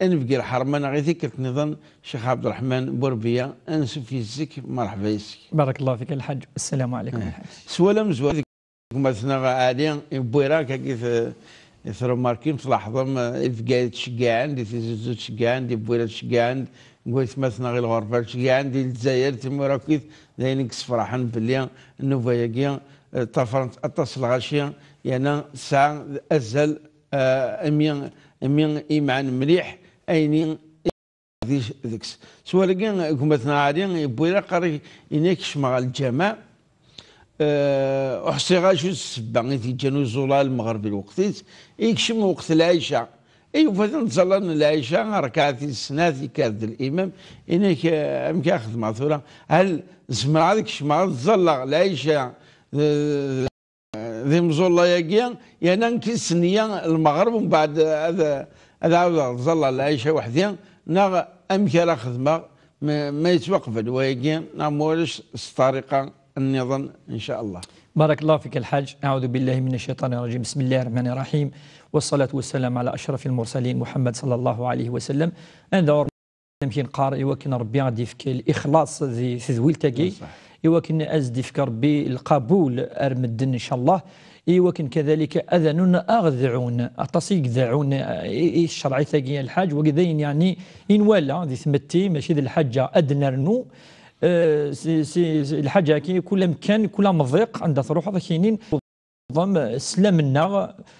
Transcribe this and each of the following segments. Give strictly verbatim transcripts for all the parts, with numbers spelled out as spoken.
ad nebgi lḥerma-nneɣ i tikkelt nniḍen, Ccix Ɛebderreḥman Burbiya, ansuf yes-k, merḥba yes-k. Barakallahu fik a Lḥaǧ. Assalamu ɛalaykum a Lḥaǧ. S wala amezwaru deg gma-tneɣ Ɛli, i Bwirak, akkit, eh, trumarkim, tlaḥḍem, eh, i Bgayet ceggɛen-d, i Tizi Uzzu ceggɛen-d, i Bwirak ceggɛen-d, deg waytmaten-nneɣ i lɣerba ceggɛen-d, i Lezzayer, timura akkit, d ayen i yessefraḥen belli nnuba-agi, eh, ṭṭafrent aṭas n lɣaci, yerna tesɛa azal, eh, imi, imi iman mliḥ, ayen i deg-s. S wallagi, gma-tneɣ Ɛli, yewwi aqerri, yenna kecmeɣ ɣer lǧameɛ, eh, ur ḥṣiɣ acu d ssebba i t-yeǧǧan ur iẓẓul ara lmeɣreb i lweqt-is, yekcem weqt lɛica. I yufa-ten ttẓallan lɛica, rrekɛa tis snat, yekker-d limam, yenna-k, eh, amek ara xedmeɣ tura? Hal zemreɣ ad kecmeɣ ad ẓẓalleɣ lɛica, eh, d imẓulla-agi, yerna nekk i s-nniya lmeɣreb, mbeɛd ad, ad ɛawdeɣ ẓẓalleɣ lɛica weḥd-i, neɣ amek ara xedmeɣ ma, ma yettwaqbel wayagi, neɣ ma ulac s ṭṭariqa nniḍen, in ca Allah. بارك الله فيك الحاج. أعوذ بالله من الشيطان الرجيم. بسم الله الرحمن الرحيم. والصلاة والسلام على أشرف المرسلين محمد صلى الله عليه وسلم. Anda ur amek i neqqar, i wakken Rebbi ad d-yefk lixlaṣ di tedwilt-agi, i wakken ad s-d-yefk Rebbi lqabul ar medden, in ca Allah, i wakken kadalik ad anun aɣ-dɛun. Aṭas i yedɛun i, i tcerɛit-agi a Lḥaǧ, wagi d ayen yeɛni i nwala di tmetti, mačči d lḥaǧa ad d-nernu. Eh, si, si, si, lḥaǧa-agi, kul amkan, kul amḍiq, anda truḥeḍ, ad k-inin, ssawḍem sslam-nneɣ,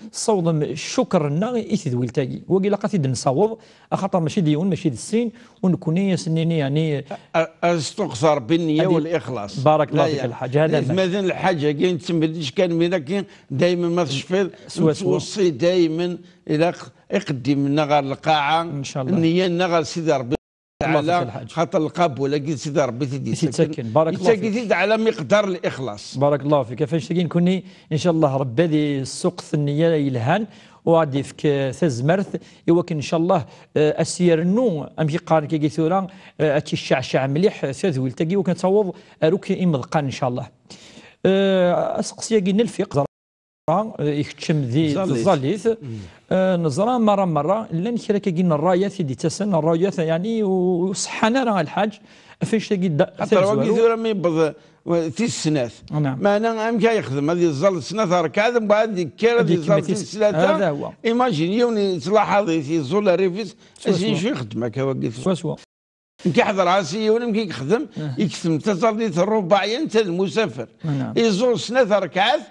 ssawḍem ccukr-nneɣ i tedwilt-agi. Wagi ilaq ad t-id-nessaweḍ, axaṭer mačči d yiwen, mačči d sin, u nekkni ad s-nini, yeɛni, a, a, ad s-tuqes Rebbi nniya u lixlaṣ. بارك الله فيك الحاج. هذا ما. Tmatin lḥaǧa-agi, nettemlil kan mi akken, daymen ma tecfiḍ, nettweṣṣi daymen, ilaq iqeddimen-nneɣ ɣer lqaɛa, إن شاء الله. Nniya-nneɣ ɣer Sidi Rebbi. Teɛla, xaṭer lqabul-agi d Sidi Rebbi i t-id-yettaken. Yettaken. بارك الله فيك. Yettaki-t-id ɛla miqdar lixlaṣ. بارك الله فيك. Ɣef annect-agi nekkni, in ca Allah, Rebbi ad yessuqet nniya yelhan, u ad d-yefk, eh, tazmert, i wakken, in ca Allah, eh, ad s-yernu, amek i qqaren kagi tura, eh, ad tt-yecceɛceɛ mliḥ, eh, tadwilt-agi, i wakken ad taweḍ ar akk imeḍqan, in ca Allah. Eh, aseqsi-agi n lfiqh, eh, ikeččem di tẓallit. Eh, neẓra merra merra, llan kra kagi n rrayat i d-ittasen, rrayat, yeɛni, u-, ur ṣeḥḥan ara a Lḥaǧ, ɣef annect-agi da-, xaṭer wagi tura mi yewweḍ, eh, tis snat. Meɛna amek ara yexdem? Ad yeẓẓal snat rrekɛat, mbeɛd ad yekker ad yeẓẓal tis tlata. Imagine, yiwen yettlaḥaḍ-it, yeẓẓul rrif-is, ad s-yini acu ixeddem akka wagi. Swaswa. Nekk ḥeḍreɣ-as i yiwen, amek i yexdem, yektem taẓallit rrubaɛya, netta d musafer. Yeẓẓul snat rrekɛat,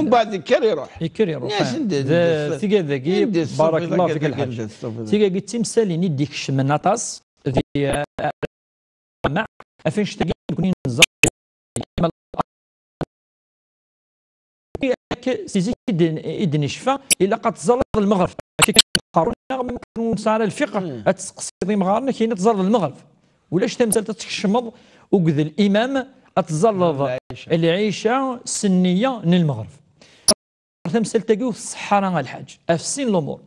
mbeɛd yekker iruḥ. Yekker iruḥ. Nniɣ-as, anda, anda, tigad-agi, anda, بارك الله فيك الحاج. Tigad-agi d timsalin i d-ikecmen aṭas di, eh, ɣef annect-agi nekkni neẓra. Ak si zik i d-, i d-necfa, ilaq ad tẓalleḍ lmeɣreb. Akka kan qqaren, neɣ ma ur nesɛi ara lfiqh, ad testeqsiḍ imɣaren, akken ad tẓalleḍ lmeɣreb. Ulac tamsalt ad tkecmeḍ akked limam, ad tẓalleḍ lɛica s nniya n lmeɣreb. Tamsalt-agi ur tṣeḥḥa ara a Lḥaǧ, ɣef sin lumuṛ.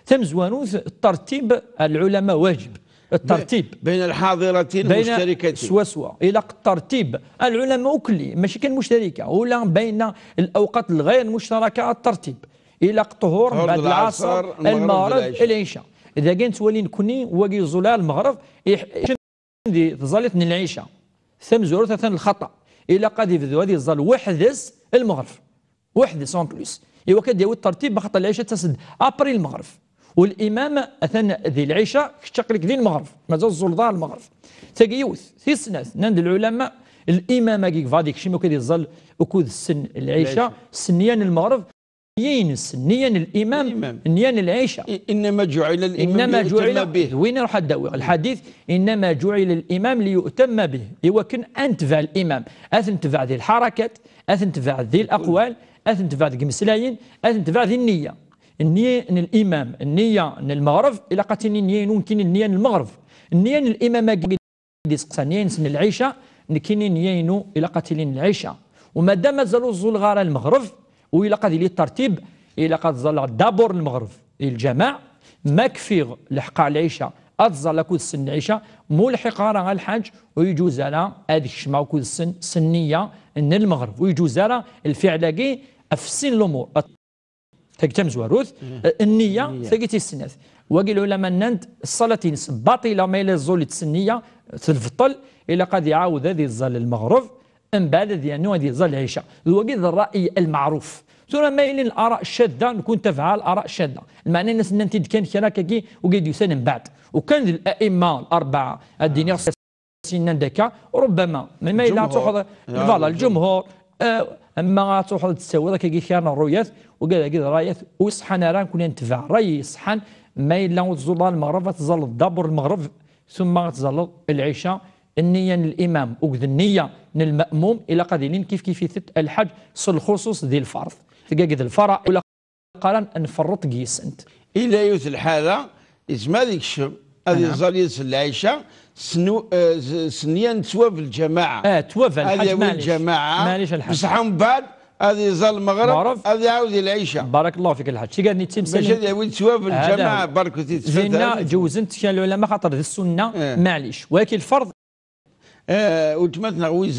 Tamezwarut, الترتيب، العلماء واجب. الترتيب. بين الحاضرتين المشتركتين. Swaswa. Ilaq الترتيب. العلماء ukli, mačči kan muctarika. Ula بين الأوقات الغير مشتركة الترتيب. Ilaq ṭṭhur, mbeɛd lɛaṣer, lmeɣreb, lɛica. Dagi nettwali nekkni, wagi yeẓẓul lmeɣreb, iḥ-, di tẓallit n lɛica. Tamezwarut atan lxaṭa. Ilaq ad ibdu ad yeẓẓal weḥd-s lmeɣreb. Weḥd-s en plus. Iwakken ad yawi ṭṭertib, axaṭer lɛica ad tas-d après lmeɣreb. U limam atan di lɛica, kečč aql-ik di lmeɣreb. Mazal ẓẓul ḍa lmeɣreb. Tagi yiwet. Tis snat, nnan-d lɛulama, limam-agi yebɣa ad ikcem akk ad iẓẓal ukud ssen lɛica, lɛica, s nniya n lmeɣreb, nniya-ines, nniya n limam, nniya n lɛica. إنما جعل الإمام ليؤتم به. D win iruḥ ad d-awiɣ lḥadit, إنما جعل الإمام ليؤتم به. Iwakken ad netbeɛ limam. Ad t-netbeɛ di lḥarakat, ad t-netbeɛ di laqwal, ad t-netbeɛ deg imeslayen, ad t-netbeɛ di nniya. Nniya n limam, nniya n lmeɣreb, ilaq ad tili nniya-inu nekkini nniya n lmeɣreb. Nniya n limam-agi d-iseqsan, nniya-ines n lɛica, nekkini nniya-inu ilaq ad tili n lɛica. U madam mazal ur ẓẓuleɣ ara lmeɣreb, u ilaq ad yili ṭṭertib, ilaq ad ẓẓaleɣ d'abord lmeɣreb i lǧameɛ, ma kfiɣ leḥqeɣ lɛica, ad ẓẓal akked-sen lɛica, mu lḥiqeɣ ara a lḥaǧ, ur yeǧuz ara ad kecmeɣ akked-sen s nniya n lmeɣreb. Ur yeǧuz ara lfiɛl-agi ɣef sin lumuṛ. Tagi d tamezwarut, eh, nniya, nniya, tagi tis snat. Wagi lɛulama nnan-d ṣṣalat-ines baṭila ma yella yeẓẓul-itt s nniya, tebṭel, ilaq ad iɛawed ad iẓẓal lmeɣreb, mbeɛd ad yernu ad iẓẓal lɛica. D wagi d ṛṛay lmeɛruf. Tura ma yella lara cadda, nekk ntabaɛ lara cadda. Lmeɛna-ines nnan-t-id kan kra akkagi, wagi d-yusan mbeɛd. U kan d la'imma larbɛa, ad d-iniɣ s-, nnan-d akka, rubbama, ma yella ad truḥeḍ, voilà, lǧumhur, eh, ama ad truḥeḍ ad d-tawiḍ akkagi kra n ṛṛuyat, wagi d ṛṛayat ur iṣeḥḥan ara, nekkni netbeɛ ṛṛay iṣeḥḥan, ma yella ur tẓulleḍ ara lmeɣreb, ad tẓalleḍ dabur lmeɣreb, ثم ad tẓalleḍ lɛica, nniya n limam, akked nniya n lma'mum, ilaq ad ilin kif kif-itent lḥaǧ s lxuṣuṣ di lferḍ. Tagi d lfaraid, ur ilaq ara ad nferreṭ deg-sent. Ila yiwet lḥala, yezmer ad ikcem, ad iẓẓal yid-s lɛica, s nu-, eh, s-, s nniya n ttwab lǧamaɛa. Eh, ttwab lḥaǧ, ad yawi lǧamaɛa, maɛlic lḥaǧ. Bṣeḥ mbeɛd, ad iẓẓal lmeɣreb, ad iɛawed i lɛica. Barakallahu fik lḥaǧ. Tiga-nni d timsal. Bac ad yawi ttwab lǧamaɛa, barket-it. Dinna ǧewzen-t kra lɛulama, xaṭer d ssunna, maɛlic. Walakin lferḍ, eh, weltma-tneɣ Wiza,